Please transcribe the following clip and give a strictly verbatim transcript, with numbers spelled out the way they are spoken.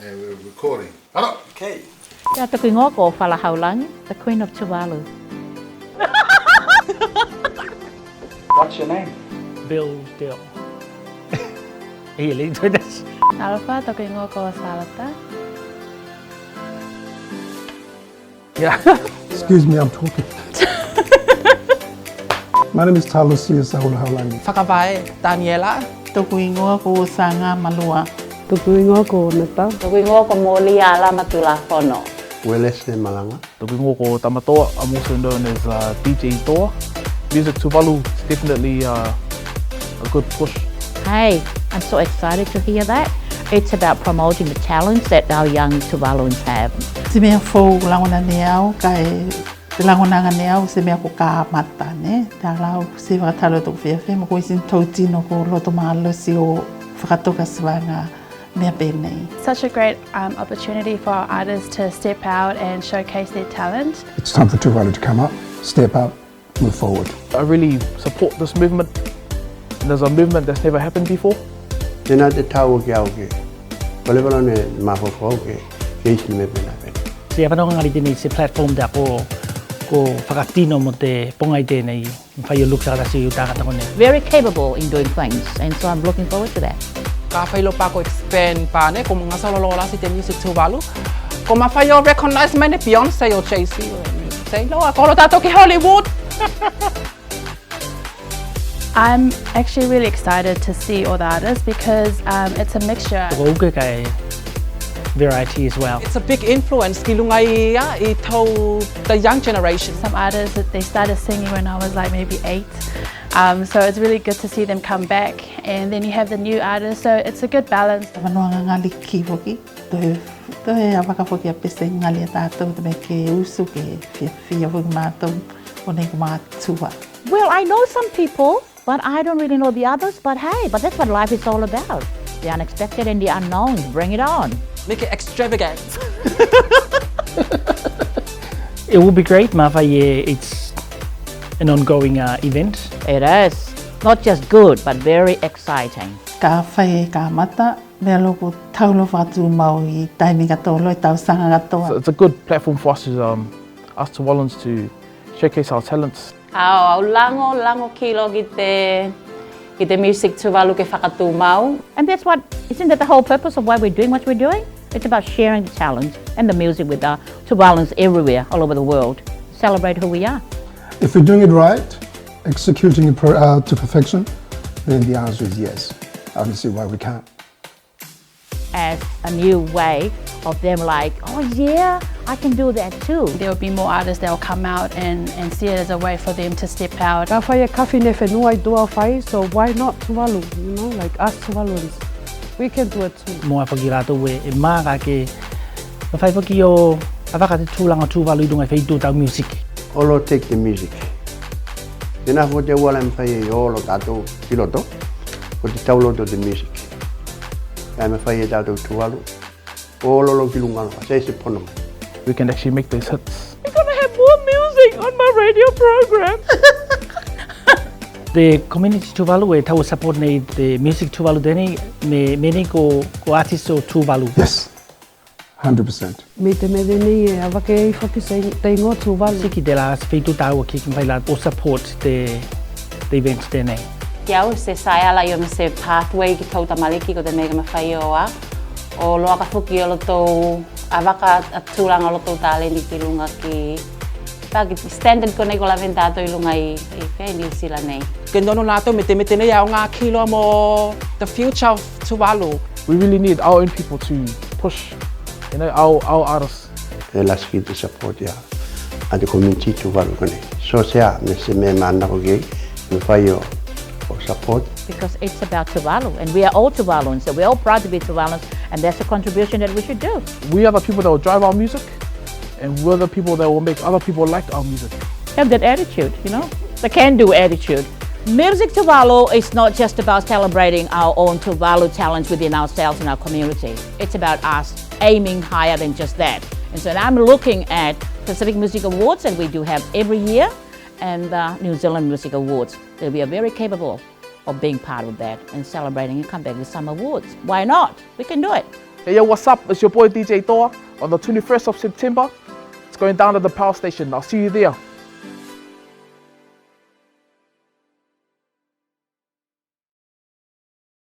And we're recording. Hello. Okay. Ia, toku igoa ko Fala Haulangi, the Queen of Tuvalu. What's your name? Bill Dale. Ia, lei toi tasi. Alofa, toku igoa ko Salata. Yeah. Excuse me, I'm talking. My name is Talusia Saula Haulangi. Fakavae, Daniela. Toku igoa ko Saga Malua. Toku igoa ko Nata. Toku igoa ko Molia Alama Tulafono. Wellesley Malaga. Toku igoa ko Tamatoa. I'm also known as, uh, D J Toa. Music Tuvalu is definitely, uh, a good push. Hey, I'm so excited to hear that. It's about promoting the talents that our young Tuvaluans have. Te mea fou lagona nei au, kae te lagonaga nei au se mea ko kamata, ne? Te ala au se fakatalo toku fiafia, me ko isi ne tou tino ko loto malosi o fakatoka se vaega mea penei. Such a great, um, opportunity for our artists to step out and showcase their talent. It's time for Tuvalu to come up, step up, move forward. I really support this movement. There's a movement that's never happened before. Tena te tau o ke au ke. Ko le valo ne mafofo au ke, ke isi ne me pena pena. Se avanoaga gali tenei, se platform te ako ko fakatino mo te pogai tenei. Fai o look fakatasi o tagata konei. Very capable in doing things, and so I'm looking forward to that. Ka fai loa pa ko expand pa ne, ko gasa loa lasi te Music Tuvalu. Ko mafai o recognize mai ne Beyonce o Jay-Z. Say loa, ko olo tatou ki Hollywood. I'm actually really excited to see all the artists because, um, it's a mixture. Ko uke kae variety as well. It's a big influence ki luga i, ia, i tou, the young generation. Some artists that they started singing when I was, like, maybe eight. Um, so it's really good to see them come back. And then you have the new artists, so it's a good balance. Avanoaga gali ki foki. Toe, toe avaka foki a pese gali a tatou, te mea ke usu ke fiafia foki matou, konei ko matua. Well, I know some people, but I don't really know the others, but hey, but that's what life is all about. The unexpected and the unknown. Bring it on. Make it extravagant. It will be great, mafai e, it's an ongoing, uh, event. It is. Not just good, but very exciting. Kafai e kamata, mea loa ko tau loa fakatumau i taimi katoa loa, i tausaga katoa. It's, it's a good platform for us to, um, us Tuvaluans to showcase our talents. Au, au lagolago ki loa ki te, ki te Music Tuvalu ke fakatumau. And that's what, isn't that the whole purpose of why we're doing what we're doing? It's about sharing the talent and the music with our Tuvaluans everywhere, all over the world. Celebrate who we are. If we're doing it right, executing it per-, uh, to perfection, then the answer is yes. I don't see why we can't. As a new way of them, like, "Oh yeah, I can do that too." There will be more artists that will come out and, and see it as a way for them to step out. Kafai e kafi ne fenua i tua fai, so why not Tuvalu, you know, like, us Tuvaluans, we can do it too. Mo a foki latou e, e maga ke, mafai foki o avaka te tulaga Tuvalu i luga i feitu tau music. Olo take the music. Tena foki te auala e mafai e olo tatou ki loto, ko te tauloto te music. Kae mafai e tatou Tuvalu o olo loa ki luga loa, se isi pono mai. We can actually make those hits. We're gonna have more music on my radio program. Te community Tuvalu e tau o support nei te Music Tuvalu tenei, me, me nei ko, ko artist o Tuvalu. Yes. Hundred percent. Me te mea tenei e avake ai foki se, te igoa Tuvalu. Siki tela se feitu tau o kiki mai la o support te, te event tenei. Ki au se sae ala io me se pathway ki tou tamaliki, ko te mea ke mafai o a, o loaka foki olotou, avaka a tulaga olotou taleni ki luga ki, pa ki standard konei ko lavea ne tatou i luga i, i fea, i Niu Sila nei. Ke nofo ne tatou me te, me te nei au ga ki loa mo the future of Tuvalu. We really need our own people to push, you know, our, our artists. E lasi ki te support ia a te community Tuvalu konei. So se a me se mea e manako ki ei, mafai o, o support. Because it's about Tuvalu, and we are all Tuvaluans, so we're all proud to be Tuvaluans, and that's a contribution that we should do. We are the people that will drive our music, and we're the people that will make other people like our music. Have that attitude, you know, the can-do attitude. Music Tuvalu is not just about celebrating our own Tuvalu talents within ourselves and our community. It's about us aiming higher than just that. And so now I'm looking at Pacific Music Awards that we do have every year and the New Zealand Music Awards, that we are very capable of being part of that and celebrating and come back with some awards. Why not? We can do it. Hey, yo, what's up? It's your boy D J Toa. On the twenty-first of September, it's going down at the Power Station. I'll see you there.